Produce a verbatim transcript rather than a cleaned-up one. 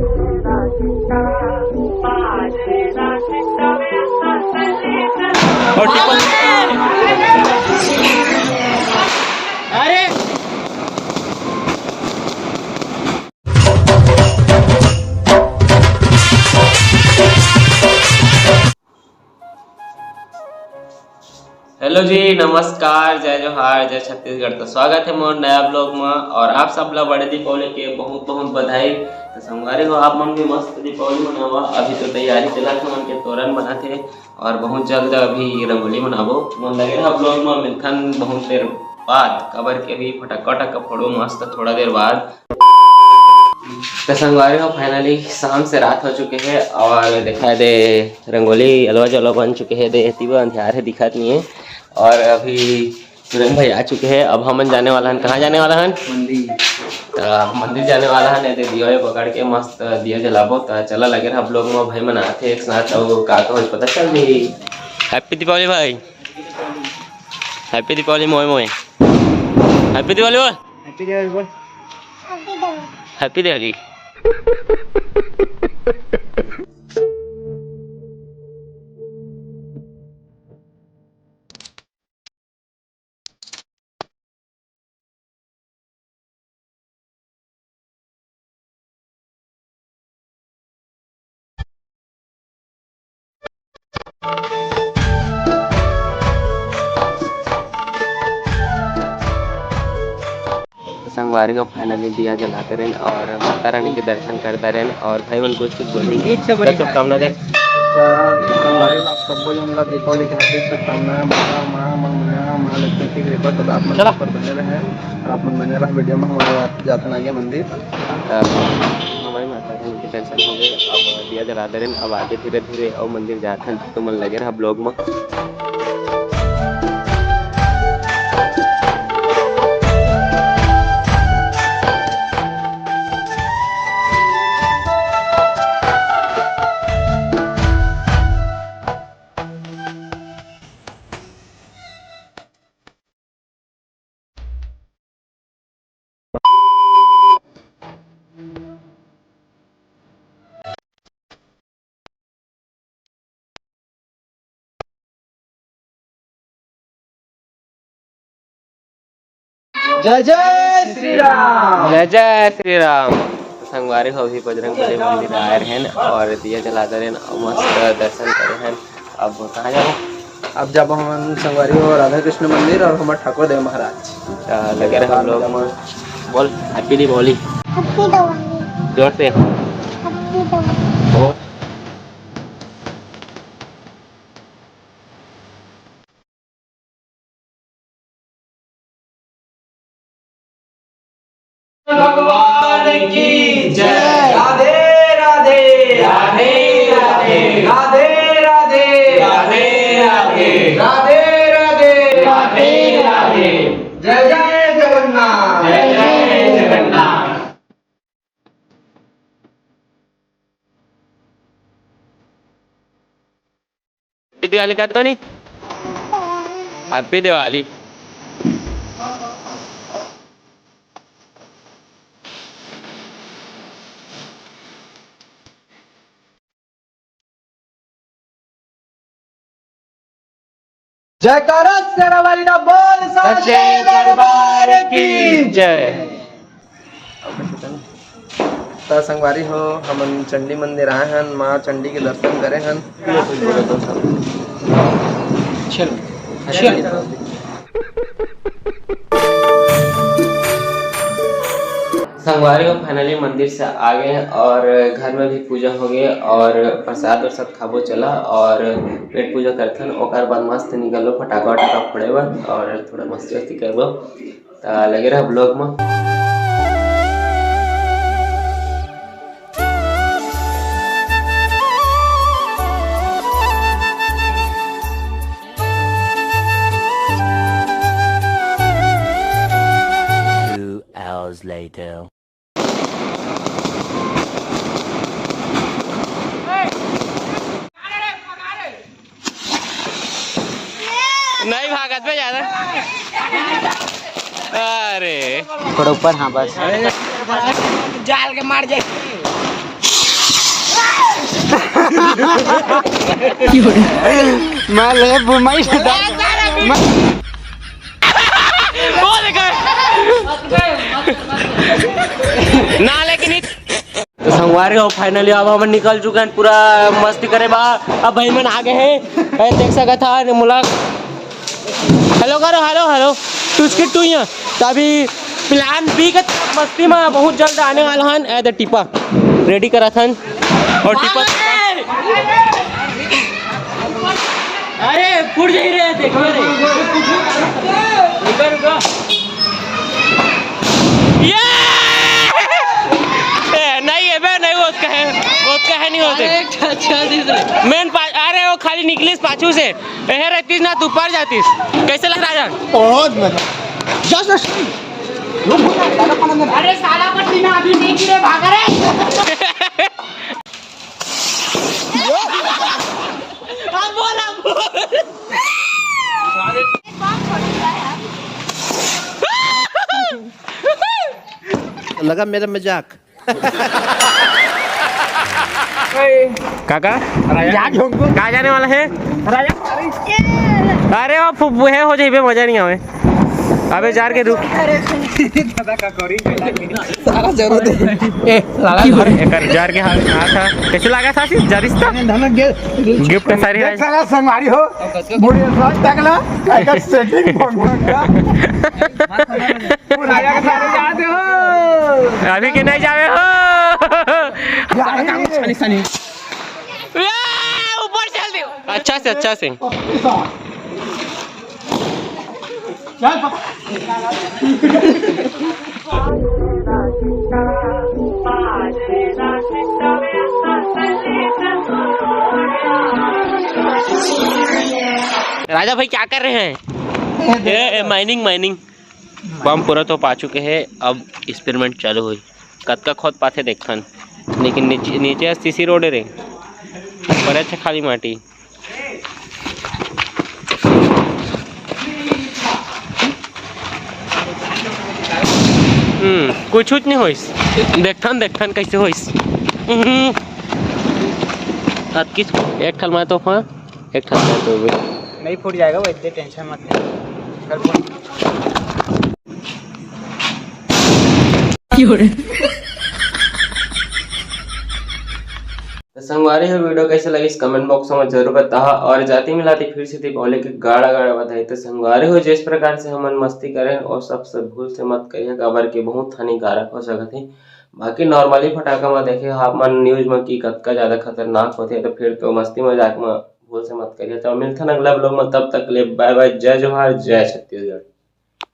और टिप्पल। अरे, हेलो जी, नमस्कार, जय जोहार, जय छत्तीसगढ़। तो स्वागत है मोर नया ब्लॉग में और आप सब ला बड़े दीपावली के बहुत बहुत बधाई। तो संगवारी हो, आप मन भी मस्त दीपावली मनावा। अभी तो तैयारी चलत है, मन के तोरण बनत है और बहुत जल्द अभी रंगोली मनाबो। मन लगे रहा ब्लॉग में, मिलथन बहुत देर बाद, काबर के अभी फटाका वटाका फोड़ो मस्त थोड़ा देर बाद। तो संगवारी हो, finally शाम से रात हो चुके हैं और दिखाई दे रंगोली अलवा जलवा बन चुके हैं, दे एती बर अंधियार है, दिखत नहीं है। और अभी सुरेन भाई आ चुके हैं। अब हमन जाने वाला हन, कहाँ जाने वाला हन? मंदिर। तो मंदिर जाने वाला हन, एदे दिया पकड़ के मस्त दिया जलाबो। तो चला लगे रहा ब्लॉग में, भाई मन आथे एक साथ, और का का होही पता चल जाही। हैप्पी दीपावली भाई, हैप्पी दीपावली मोए मोए, हैप्पी दीपावली बोल। हैप्पी दिवाली बोल। हैप्पी दिवाली। संगवारी हो, finally दिया जला दरेन और माता रानी के दर्शन कर दरेन और भाई मन कुछ कुछ बोली। एक से बड़ी शुभकामना दे। संगवारी हो, आप सबो जन ला दीपावली के हार्दिक शुभकामनाएं। माता, माँ, माँ, माँ, माँ लक्ष्मी की कृपा सदा आप मन चला। ऊपर बने रहे और आप मन बने रहा वीडियो में। हमारे जात-, जातन आगे मंदिर। अ, हमारी माता रानी के दर्शन हो गए, अब दिया जला दरेन, अब आगे धीरे धीरे अउ मंदिर जाथन। तुमन लगे रहा ब्लॉग में। जय जय श्री राम। जय जय श्री राम। संगवारी हो, अभी बजरंग बली मंदिर आए रहेन और दिया जला दे रहेन और मस्त दर्शन करे हन। अब कहाँ जाबो? अब जाबो हमन संगवारी हो राधा कृष्ण मंदिर और हमर ठाकुर देव महाराज। अच्छा, लगे रहे हम लोग में। बोल, हैप्पी दीपावली। हैप्पी दीपावली। जोर से। हैप्पी दीपावली। और भगवान की जय। राधे राधे। राधे राधे। राधे राधे। राधे राधे। राधे राधे। राधे राधे। जय जय जगन्नाथ। जय जय जगन्नाथ। हैप्पी दिवाली कर तो नहीं? हैप्पी दिवाली। जयकारा शेरावाली ना बोल, सच्चे दरबार की जय। त संगवारी हो, हमन चंडी मंदिर आए हन, माँ चंडी के दर्शन करे हन। चलो, चलो। संगवारी हो, finally मंदिर से आ गए और घर में भी पूजा हो गए और प्रसाद वरसाद खाबो चला और पेट पूजा करथन। ओकर बाद मस्त निकलबो फटाका वटाका फोड़े बर और थोड़ा मस्ती वस्ती करबो। त लगे रह ब्लॉग में। Two hours later. नहीं भागत बे ज्यादा। अरे। थोड़ा ऊपर, हाँ, बस। जाल के मार जाए। मैं ले बुमाई। ना, लेकिन तो संगवारी हो, finally अब हमन निकल चुके हैं पूरा मस्ती करे बा। अब भाई मन आ गए हैं, ए, देख सकत हा मोला। हेलो करो, हेलो हेलो। टुचकी टू यहाँ। तो अभी प्लान बी के मस्ती में बहुत जल्द आने वाला हन। ए दे टीपा रेडी करत हन। और टीपा अरे फूट जाई रे, देखो रे। रुका, रुका। ये! ए, नहीं है बे, नहीं, वो कहे, वो कहे नहीं होते। अरे, अच्छा, अच्छा, दिस रे। मेन पा-, अरे, वो खाली निकलिस पाछू से। एहे रहतीस ना, तू ऊपर जातीस। कैसे लग रहा है? बहुत मजा। Just, just. अरे, साला पट्टी ना, अभी नहीं गिरे, भाग रे। लगा मेरा मजाक। काका, कहाँ जाने वाला है? अरे वो फुब्बू है, हो जाइबे, मजा नहीं आवे। अबे जार के रुक। सारा जरूरत है। ए, लाला घर। एकर जार के हाथ, हाथ था। कैसे लगा था आशीष? जारिस था? धन गे-, गिफ्ट सारी देख है। साला संगवारी हो। बुढ़िया साथ तकला, एकर सेटिंग भंग भंग का। राजा के सारे जाते हो। अभी के नहीं जावे हो। यार, काम सनी, सनी। ए, ऊपर चल दियो। अच्छा से, अच्छा से। राजा भाई क्या कर रहे हैं? ए, ए, माइनिंग, माइनिंग। बम पूरा तो पा चुके हैं, अब एक्सपेरिमेंट चालू हुई। कतका खोद पाथे देखन, लेकिन नीचे, नीचे सीसी रोड रे, पर अच्छा खाली माटी। हम्म, कुछ, कुछ नहीं होइस। देखथन, देखथन कैसे होइस। हम्म। अतकिस एक ठल मैं तोहफा, एक ठल मैं तो नहीं फूट जाएगा वो, इतने टेंशन मत ले। कल फोन। तो संगवारी हो, वीडियो कैसे लगिस कमेंट बॉक्स में जरूर बताहा, और जाति मिलाती फिर से दीपावली के गाड़ा गाड़ा बधाई। तो संगवारी हो, जिस प्रकार से हमन मस्ती करें और सबसे भूल से मत करिए, काबर के बहुत हानिकारक हो सकत है। बाकी नॉर्मली फटाका में देखे आप मन न्यूज में कि कतका ज्यादा खतरनाक होते, तो फिर तो मस्ती मजाक में भूल से मत करिए। तो मिलथन अगला ब्लॉग में, तब तक ले बाय बाय, जय जोहार, जय छत्तीसगढ़।